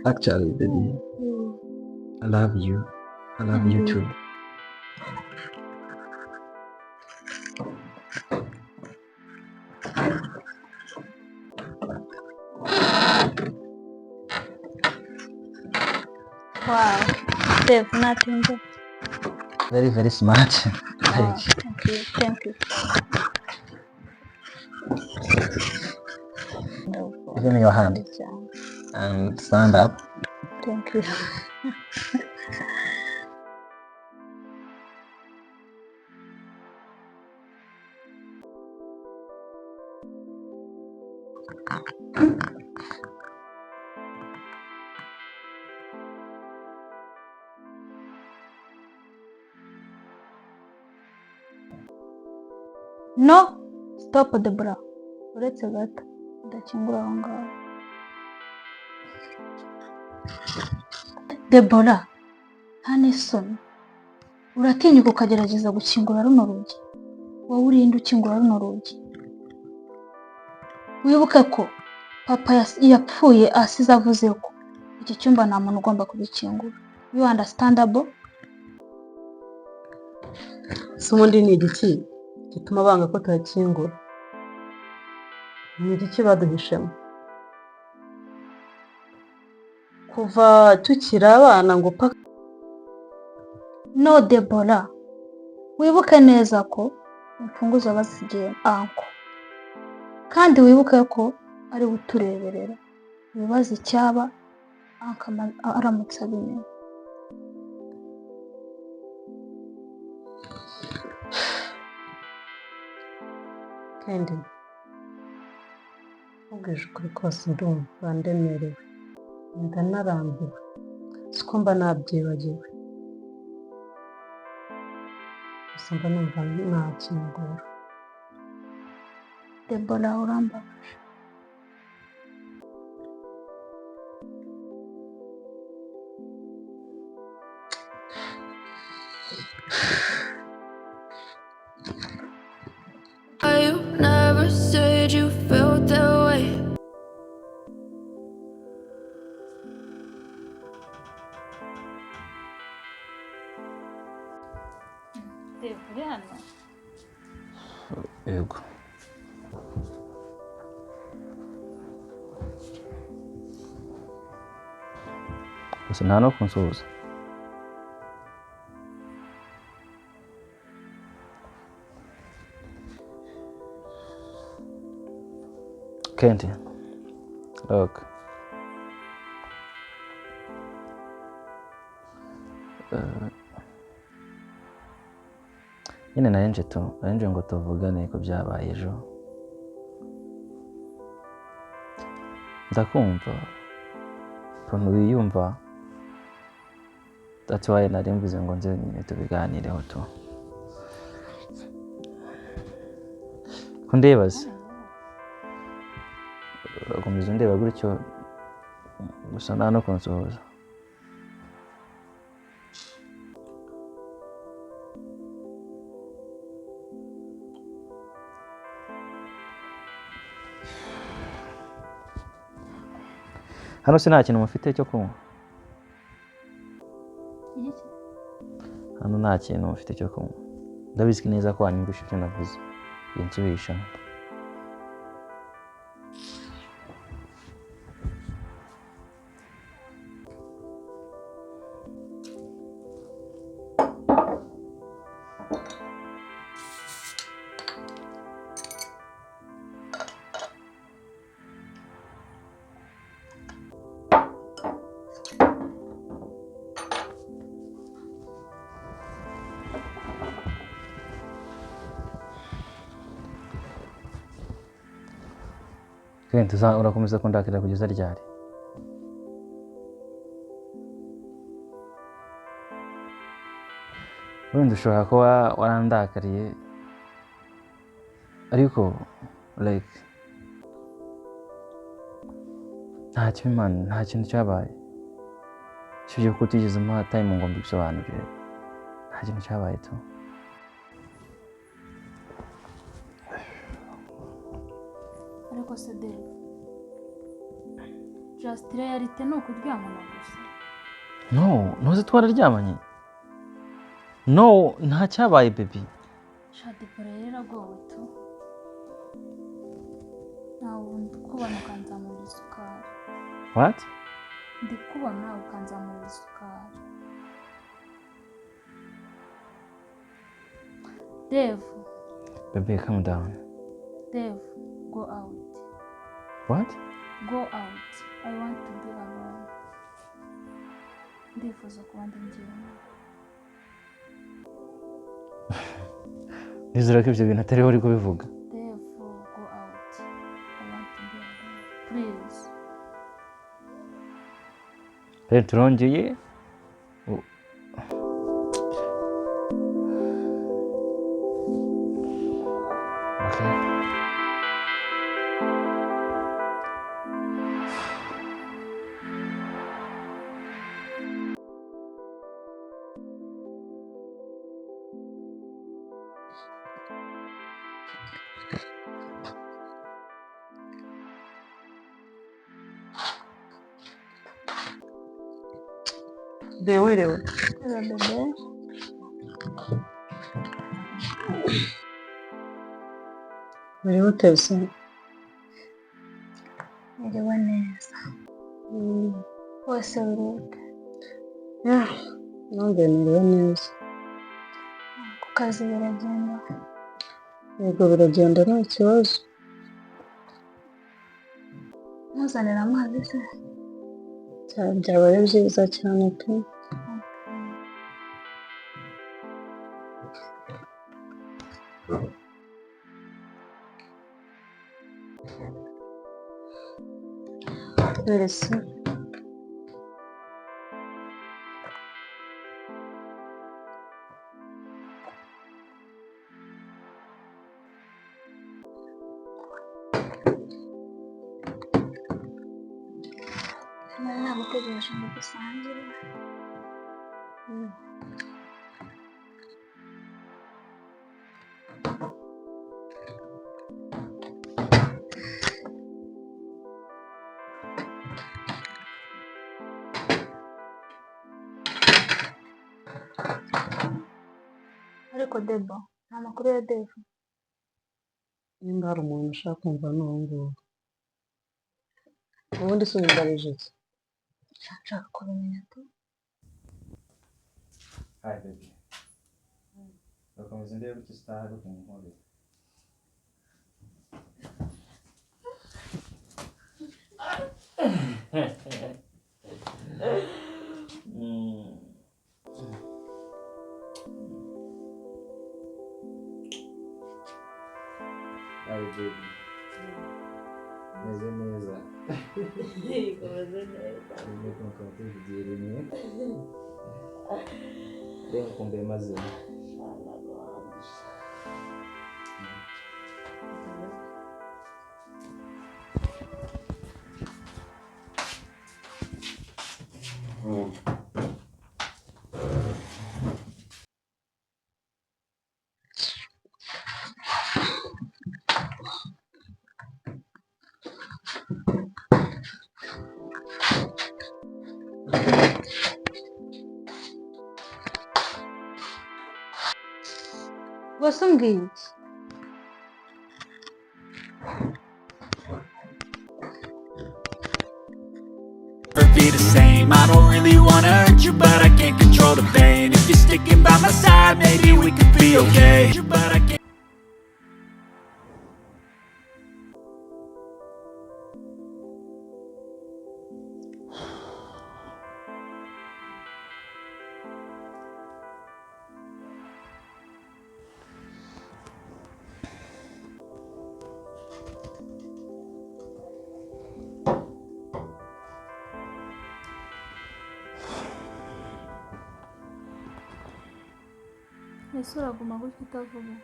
Actually, baby, I love you. I love you too. Wow, Dave, natinze. Very, very smart. Wow, Like, thank you, thank you. Give me your hand Cyane. And stand up. Thank you. No, stop Debora. Uretse gato, udakingura aho ngaho. Debora, nta n'isoni. Uratinyuka ukagerageza gukingura runo rugi? Wowe urinde ukingura runo rugi? Wibuke ko papa yapfuye asize avuze ko iki cyumba nta muntu ugomba kugikingura. You understandable? Se ubundi ni igiki gituma banga ko tuhakingura? Ni igiki baduhishemo kuva tukiri abana ngo paka? No, Debora, wibuke neza ko imfunguzo bazigiye anko, kandi wibuke ko ari we utureberera. Wibaze icyaba anko aramutse abimenye. Kandi nkubwije ukuri kose, ndumva ndemerewe, ndanarambiwe, siko mba nabyibagiwe, gusa mba numva nakingura. Debora, urambabaje. You never said you felt that way. Dave, uri hano? Yego. Gusa nta no kunsuhuza. Kenti, look. Nyine nari tu nari ngo tuvugane ku byabaye ejo. Ndakumva ukuntu wiyumva, that's why nari mvuze ngo nze nyine tubiganireho tu. Kundeba se, urakomeza undeba gutyo gusa nta no kunsuhuza. Hano se nta kintu mufite cyo kunywa? Hano nta kintu mufite cyo kunywa? Ndabizi neza ko wanyumvisha ibyo navuze, winsubirishamo. Kenti, urakomeza kundakira kugeza ryari? Wenda ushobora kuba warandakariye, ariko like nta kibi man, nta kintu cyabaye. Usibye ko utigeze umpa time ngo mbigusobanurire, nta kintu cyabaye tu. Ariko se Dave, Just reality ni ukuryamana gusa. No, ntuzi twararyamanye. No, nta cyabaye baby. Sha Debora rero iragowe tu. Nawe ndi kubona ukanzamurira isukari. What? Ndi kubona ukanzamurira isukari. Dave, Baby, calm down. Dave, go out. What? Go out. I want to be alone. Ndifuza kuba ndi njyenyine. Nizera ko ibyo bintu atariho uri kubivuga. Dave, go out. I want to be alone. Please. Rero turongeye. Okay. De wiriwe. Hello, bebe. Wiriwe utese. Niriwe neza. Wose wiriwe ute? Yeah, nanjye niriwe neza. Ku kazi biragenda. Yego biragenda nta kibazo. Ntuzanire amazi se? Byaba ari byiza cyane pe. Merci. Nari nagutegereje ngo dusangire. Ariko Debo, nta makuru ya Dave. Nimba hari umuntu ushaka kumva ni uwo nguwo. Ubundi se umwumvarije iki? Nshaka kubimenya tu. Hi baby. Urakomeza ndebe icyo utaha ukunkorera. Hi baby. Meze neza. Umeze neza. Ngiye kumukora tuvugiye rimwe. Reka kumbe maze. Wose umbwiye iki? Be the same. I don't really wanna hurt you, but I can't control the pain. If you're sticking by my side, maybe we could be okay. But I can't. Ese uraguma gutya utavuga?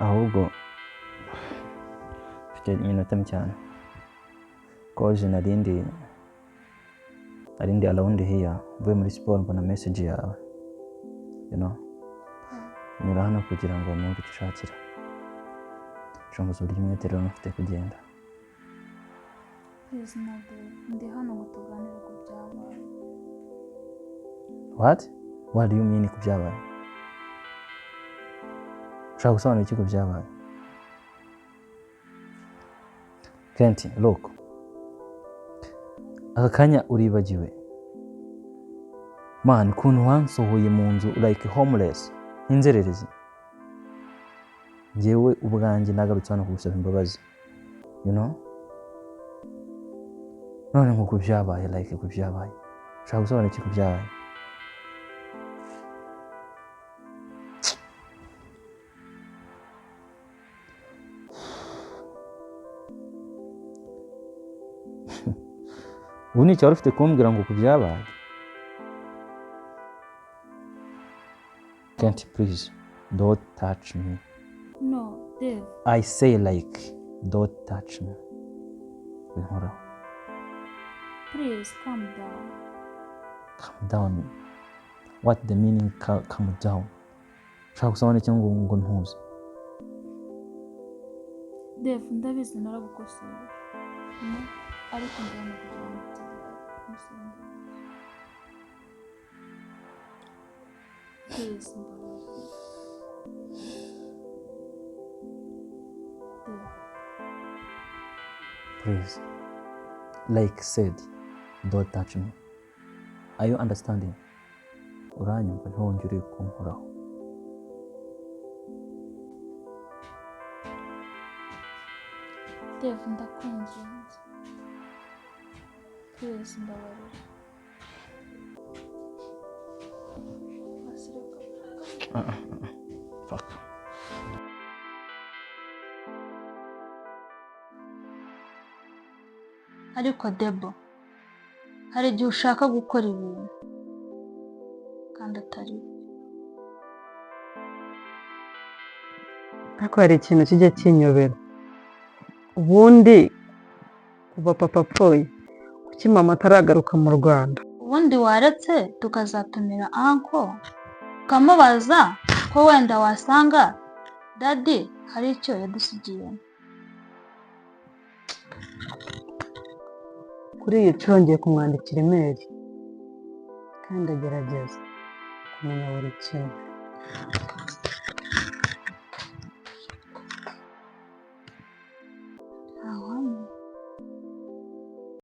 Ahubwo mfite iminota mike cyane. Koje narindi around here mvuye muri siporo mbona message yawe. You know? Nyura hano kugira ngo numve icyo ushakira. Nshongoza uburyo umwete rero mfite kugenda. Please, no, Dave, ndi hano ngo tuganire ku byabaye. What? What do you mean ku byabaye? Ushaka gusobanura iki ku byabaye? Kenti, look. Aka kanya uribagiwe. Man, ukuntu wansohoye mu nzu like homeless, nk'inzererezi. Njyewe ubwanjye nagarutse hano kugusaba imbabazi. You know? None ngo ku byabaye, like ku byabaye. Ushaka gusobanura iki ku byabaye? Ubu ni icyo wari ufite kumbwira ngo ku byabaye? Kent, please, don't touch me. No, Dave. I say like, don't touch me. Winkoraho. Please calm down. Calm down. What the meaning calm down? Ushaka gusobanura iki ngo ntuze? Dave, ndabizi naragukosoye. Ariko ndi hano kugira ngo tuganire. Please, mbabarira. Dave. Please. Like said, don't touch me. Are you understanding? Uranyumva ntiwongere kunkoraho. Dave, ndakwinginze. Please, mbabarira. Fuck. Ariko Debo, hari igihe ushaka gukora ibintu kandi atari byo. Ariko hari ikintu kijya kinyobera. Ubundi kuva papa apfuye, kuki mama ataragaruka mu Rwanda? Ubundi waretse tukazatumira uncle ukamubaza ko wenda wasanga daddy hari icyo yadusigiye. Kuri iyi nshuro ngiye kumwandikira imeri kandi agerageza kumenya buri kimwe.